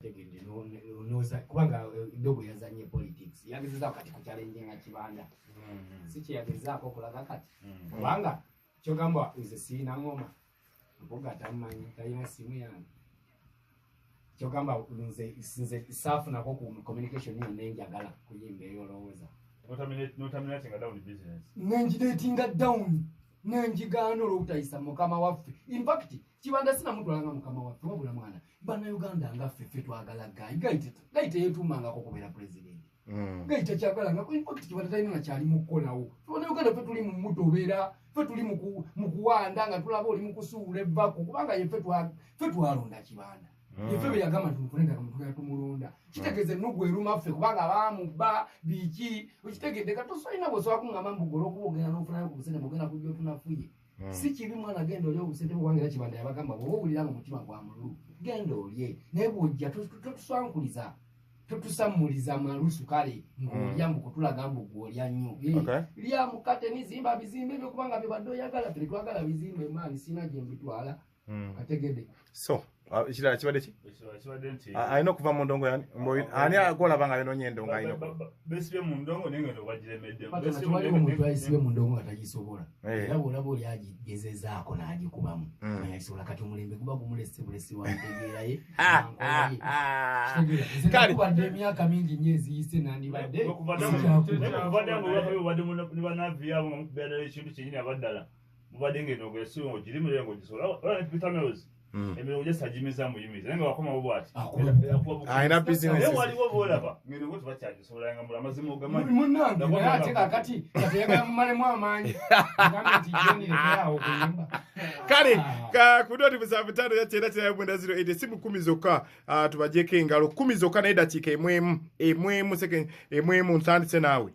Tegedde kubanga dogo yazanye politics, yagezezaako kati kuchallenginga Kibanda, si kyeyagezaako okulaga kati, kubanga kyogamba nze siina ngoma, Mpuga tamanyi, talina simu yange. Kyogamba nze saafunako ku communication yonna enjagala kuyimba eyo, olowooza nengilettinga down, nenjigaana olwobutayisa mukama waffe. Infact Kibanda sinamutwalanga mukama waffe, wabula mwana Bannayuganda nga ffe twagala guy. Guy teyetuumangako kubeera pulezidenti. Guy tekyagalangako. Infact Kibanda talina nakyali mukukolawo. Bannayuganda ffe tuli mu mutobera, ffe tuli mu kuwanda nga tulaba oli mu kusuula evvaku, kubanga ye ffe twalonda Kibanda. Yeffe bwe yagamba nti mufune ettaka mutugenda tumulonda, kitegeeza ennugu eruma ffe kubanga baamubba biki, okitegedde? Katosolina bw'osobola kuŋŋamba mbu olwokuba ogenda n'ofunayo ku busente, bwogenda kujja otunafuye. Si kibi mwana, genda olye obusente bwo, kubanga era Kibanda yabagamba bw'oba owulira nga omutima gwa mululu, genda olye, naye bw'ojja totuswankuliza, totusammuliza malusu. Kale ng'olya mbu kutulaga mbu gw'olya nnyo. Lya mukate nizimba bizimbe ebyo kubanga byobadde oyagala. Ffe tetwagala bizimbe maani, sina gye mbitwala. Kategedde? So ekirala kibadde ki? Alina okuva mu ndongo yani ani agolaba nga ayononye endongo alina Besibye mu ndongo naye nga bagiremedde. Tewaliwo omuntu ayisibye mu ndongo nga tagisobola. Era bwolaba oli agigezezaako n'agikubamu agisobola. Kati omulembe guba gumulese bulesi, wantegeeraye. Kubadde emyaka mingi nnyo eziyise, nandibadde Obadde ne banavi abo nga mukubeera ekintu kyenyini, abaddala mubadde nga endongo esiwe ngaogirimire ngaogisobola. Peter Mills emirongo gyesagimiza muyimiza, naye nga wakomawo bwati Alina business. Naye waliwo boolaba ng'endongo tebakyagisobola nga mula amazima ogamanyi. Munange, naye ate kakati kateyagala mumalemu amaanyi, gambe nti Joni lekeraawo okuyimba. Kale ku 07599908, esimu 10 zokka, tubajeko engalo 10 zokka, naye dakiika emwemu emwemu, second emwemu. Ntandise naawe.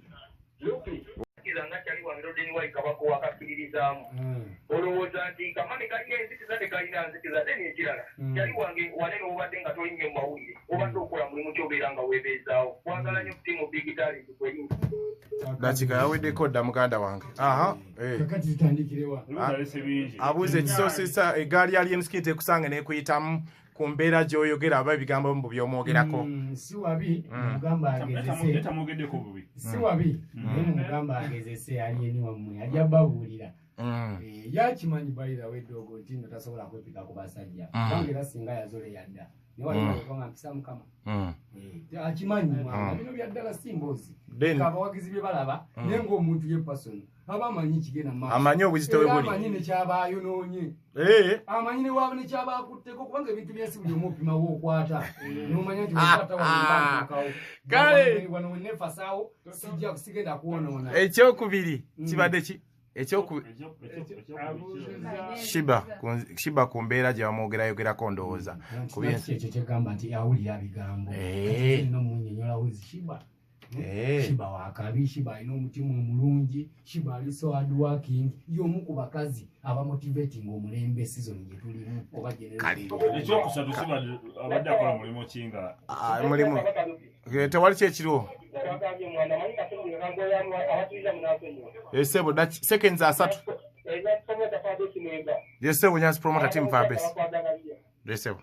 Nga kyali wange Rodeni Wai Kabako wakakkiririzaamu, olowooza nti kamani kalina enzikiza? Tekalina nzikiza. Then ekirala, kyali wange wanene, obadde nga toli nnyo mu mawulire, obadde okola mulimu kyobeera nga weebeezaawo. Kwagala nnyo team Big Talent kweri. Dakiika yaweddeko dda, muganda wange. Aha. Kakati tutandikirewa? Alese bingi. Abuuza ekisoosesa egaali ya Alien Skin tekusanga nekuyitamu ku mbeera gy'oyogera aba ebigambo mbu by'omwogerako. Si wabi, mugamba agezese. Tamwogeddeko bubi. Si wabi, naye mugamba agezese Alien wammwe, ajja babuulira. Yakimanyi bayirawo eddogo nti nno tasobola kwepika ku basajja, kubanga era singa yazole yadda naye waliwo mpisa mukama. Akimanyi mwana bino bya ddala, si mboozi. Abawagizi bye balaba, naye ng'omuntu ye person aba amanyi kigenda mu maaso. Amanyi obuzito bwe Era buli. amanyi nekyaba ayonoonye, amanyi nekyaba akutteko, kubanga ebintu byensi buli omu opimawo okwata nomanya nti okwata wano. Kale. Wano wenefasaawo sijja sigenda kwonoona. Ekyokubiri kibadde ki? Shiba ku mbeera gye bamwogerayogerako, ndowooza ku Ekyo kyegamba nti awulira bigambo nomunyonyolawo Shiba. Shiba wakabi, Shiba alina omutima omulungi, Shiba ali so hard working, y'omu ku bakazi abamotivating omulembe season gye tulimu oba Kale. Ekyokusatu, Shiba abadde akola mulimu ki nga Ah, mulimu. Tewali kyekiriwo. Bagambye mwana manyi katonda abatuliza munasonyiwa. Esebo seconds 30. Yesebo Nyansi promoter team Fabes. Yesebo.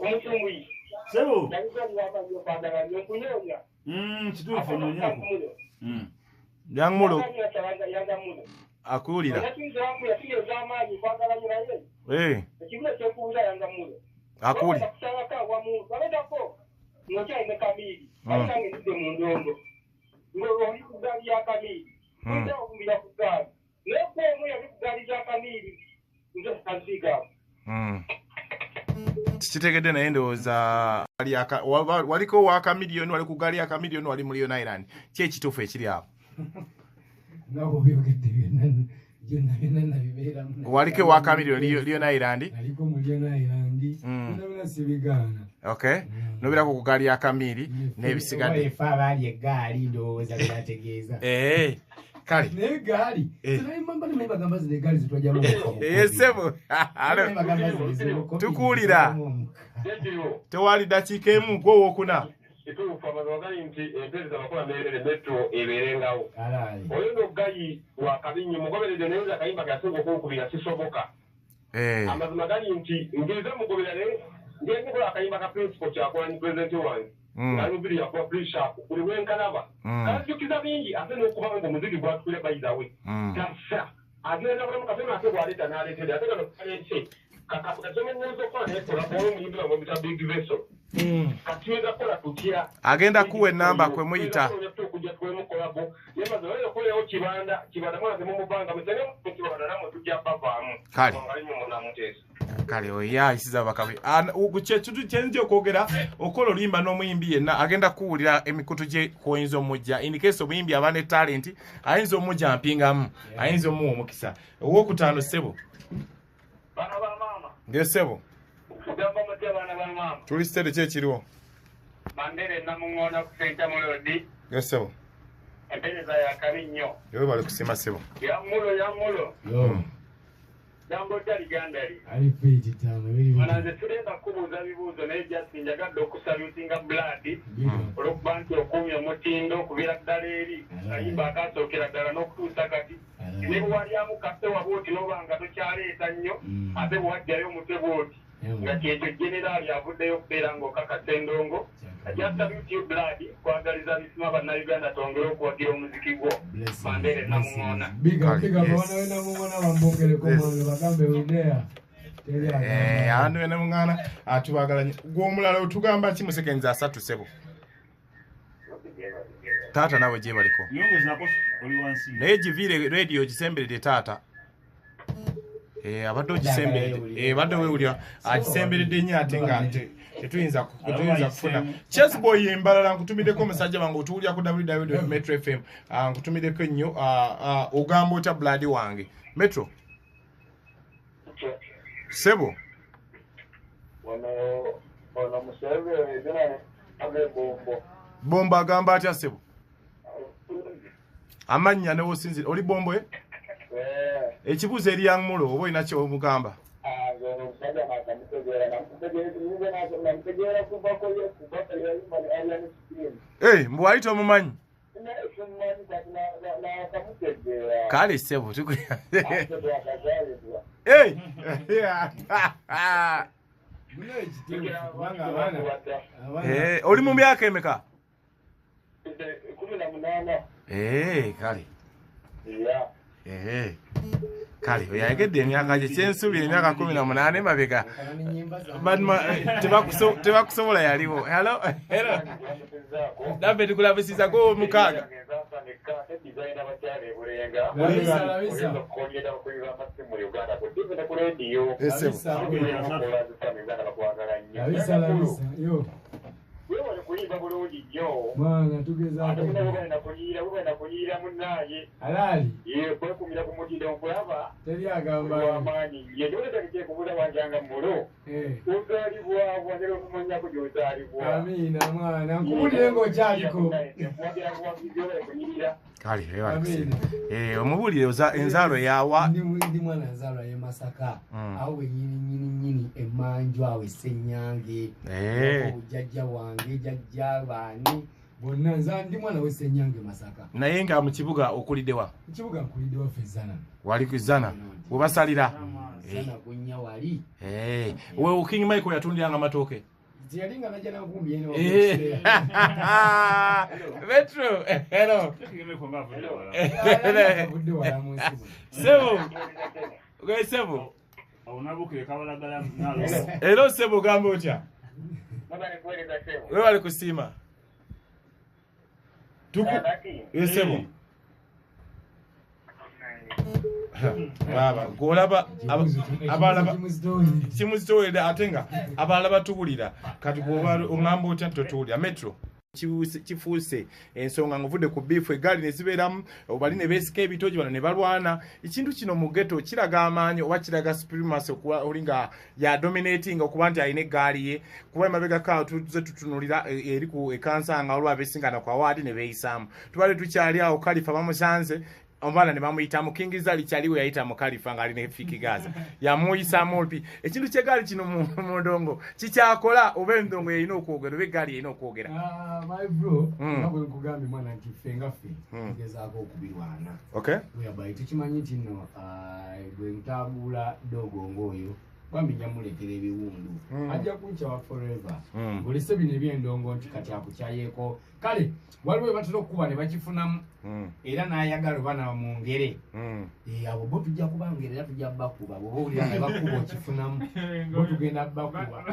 Omucumbuyi. Sebo. Nabizaakwagala nkunoonya. Kituufu onyonyako. Young Mulo akuwulira. Yasinza amaanyi kwagala nyo naye ekibuzo kyekubuuza, Yanga Mulo, Akuwulira. kusabako awamu babedako ng'okyalina Kamiiri, ali nange ndidde mu ndongo ng'oli ku gaali ya Kamiiri, oyinza okumbira ku gaali, naye ku omu yali ku gaali za Kamiiri, nze kaziigaawo. Kikitegedde, naye ndowooza waliko wa Kamiliyoni, wali ku gaali ya Kamiliyoni, wali mu Leone Island. Ki ekituufu ekiri awo? Nga bwobyogedde byonna byonna byonna nabibeeramu. Waliko ewa Kamiliyoni, Leone Island? Naliko mu Leone Island. Byonna byonna sibigaana. Okay, nobirako ku gaali ya Kamiiri n'ebisigadde. Efe abaali eggaali, ndowooza byategeeza. Kale. Naye egaali naye bagamba zino egaali zitwajjamu. Sebo. Alo. Tukuwulira. Tewali dakiika emu, gwe owookuna. Kituufu, amazima gali nti empeereza abakola meerere, metro ebeerengawo. Oyo no guy wa kabi nnyo, mugoberedde, naye nze akayimba kasinga okunkubira sisoboka. Amazima gali nti ngiriza mugoberera, naye Ngenkola akayimba ka principal kyakola president wange. Alubiri yakuwa pressure buli wenkalaba. Kanjukiza bingi ate n'okuba ng'omuziki gwatule by the way. Kasa agenda kulamu kasema ate bw'aleeta n'aleetera ate kano kaleese Agenda kuwa enamba kwe muyita. Kale. Kale oya isiza bakabi. Kyenje okwogera okola oluyimba n'omuyimbi yenna agenda kuwulira emikutu gye kwoyinza omujja. In case omuyimbi aba ne talent ayinza omujja mpingamu, ayinza omuwa omukisa. Owokutaano ssebo. Bana ba mama. Nge ssebo. Kugamba mutya bana ba mama. Tuli steady ki ekiriwo? Bandere namungona ku Senta Mulodi. Nge ssebo. Empereza ya kabi nnyo. Yewe bali kusiima ssebo. Yamulo yamulo. Yo. Jambo tali gandali. Ali page tano biri. Wananze tulenda kubuuza bibuuzo naye just njagadde okusalutinga blood. Olw'okuba nti okuumye omutindo okuviira ddala eri. Kayimba akasookera ddala n'okutuusa kati. Ne bw'walyamu kasewa bw'oti n'oba nga tokyaleeta nnyo ate bw'wajjayo omutwe bw'oti. Nga kyekyo generaali avuddeyo okubeera ng'okakasa endongo. Just salute you blood, kwagaliza bisima bannayuganda twongere okuwagira omuziki gwo. Bandere namuŋoona. Big up, big up, abaana be Namuŋoona bambongereko mwange bagambe we there. Abantu be Namuŋoona atubagala nnyo. Gwe omulala otugamba ki mu seconds 3 ssebo? Taata nawe gyebaliko. Naye giviire radio gisemberedde taata. Abadde ogisemberedde. Badde weewulira agisemberedde nnyo ate nga tetuyinza kufuna. Chess boy embalala nkutumiddeko omusajja wange otuwulira ku www.metro fm. Nkutumiddeko nnyo ogamba otya blood wange. Metro. Ssebo. Ono musebe zina abe bombo. Bombo agamba atya ssebo? Amannya ne wosinzira oli bombo eh? Ekibuuzo eri Young Mulo oba olina ky'omugamba? Mbu wali tomumanyi? Kale ssebo oli mu myaka emeka? 18. Kale. Kale oyagedde emyaka gye kyensuubira emyaka 18 mabega. Tebakusobola yaliwo. Hello, hello. Naffe tukulabisiza go mukaaga. Mwana tugezaako. Halali. Teri agamba. Amina mwana nkubulire ng'okyaliko. Kale omubulire enzaalwa yawa. Ndi mwana nzaalwa ye Masaka. Awo wennyini nnyini nnyini emmanju awo Ssenyange. Jjajja wange jjajja baani bonna nza ndi mwana we Ssenyange Masaka. Naye nga mu kibuga okulidde wa? Mu kibuga nkulidde waffe Zana. Wali ku Zana? Webasalira? Zana gunnya wali. We King Michael yatundiranga amatooke. Yalinga najja nankumbi eno. Metro, hello. Sebo. Okay, sebo. Hello sebo gamba otya? Wewe kusiima. Tuku sebo. Baba, golaba abalaba kimuzitowedde ate nga abalala batuwulira kati gwoba oŋŋamba otya totuwulira. Metro kifuuse ensonga ng'ovudde ku biifu eggaali ne zibeeramu bali ne beesika ebitogi bano ne balwana. Ekintu kino mu ghetto kiraga amaanyi oba kiraga supremacy okuba oli nga ya dominating okuba nti alina eggaali ye kuba emabegako awo tuzze tutunulira eri ku ekansanga olwo abeesingana ku awaadi ne beeyisaamu. Tubadde tukyali awo Khalifa bamusanze omwana ne bamuyitamu King Zali kyali we yayita mu Khalifa ng'ali ne Fiki Gaza yamuyisaamu olupi. Ekintu ky'eggaali kino mu ndongo kikyakola oba endongo erina okwogera oba eggaali erina okwogera? My bro, nga bwe nkugambye mwana nti ffe nga ffe tugezaako okubirwana. Okay. Whereby tukimanyi nti nno bwe ntabuula ddogo ng'oyo Bambi njamulekera ebiwundu. Ajja kunkyawa forever. Ngolese bino ebyendongo nti kati akukyayeeko. Kale waliwo we batera okukuba ne bakifunamu era n'ayagala oba namwongere. Abo bo tujja kubangera era tujja bakuba. Bw'oba owulira nga bakuba okifunamu, bo tugenda bakuba.